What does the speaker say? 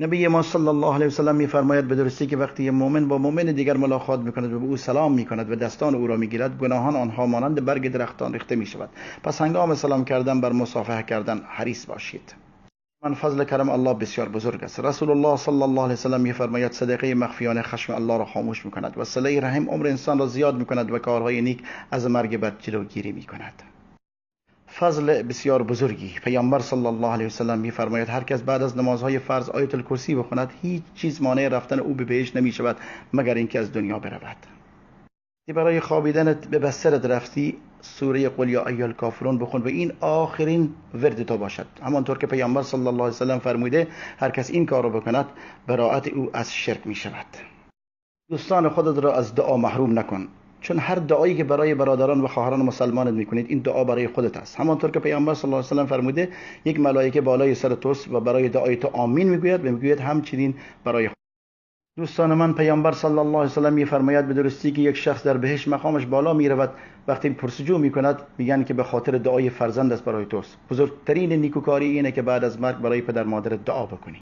نبی ما صلی الله علیه و سلم می‌فرماید به درستی که وقتی مؤمن با مؤمن دیگر ملاقات می‌کند و به او سلام می‌کند و دستان او را می‌گیرد، گناهان آنها مانند برگ درختان ریخته می‌شود. پس هنگام سلام کردن بر مصافحه کردن حریص باشید. من فضل کرم الله بسیار بزرگ است. رسول الله صلی الله علیه و سلم می‌فرماید صدقه مخفیانه خشم الله را خاموش می‌کند و صله رحم عمر انسان را زیاد می‌کند و کارهای نیک از مرگ بد جلوگیری می‌کند. فضل بسیار بزرگی. پیامبر صلی الله علیه و سلم می‌فرماید هر کس بعد از نمازهای فرض آیت الکرسی بخواند، هیچ چیز مانع رفتن او به بهشت نمی‌شود مگر اینکه از دنیا برود. برای خوابیدنت به بسترت رفتی، سوره قل یا ایها الکافرون بخون و این آخرین ورد تو باشد. همانطور که پیامبر صلی الله علیه و سلم فرموده هر کس این کار را بکند براءت او از شرک می شود. دوستان خودت را از دعا محروم نکن، چون هر دعایی که برای برادران و خواهران مسلمانت میکنید این دعا برای خودت است. همانطور که پیامبر صلی الله علیه و سلم فرموده یک ملائکه بالای سر توست و برای دعای تو آمین میگوید و میگوید همچنین برای خودت. دوستان من، پیامبر صلی الله علیه و سلم میفرماید به درستی که یک شخص در بهشت مقامش بالا میرود، وقتی پرسجو میکند میگن که به خاطر دعای فرزند است برای توست. بزرگترین نیکوکاری اینه که بعد از مرگ برای پدر مادرت دعا بکنی.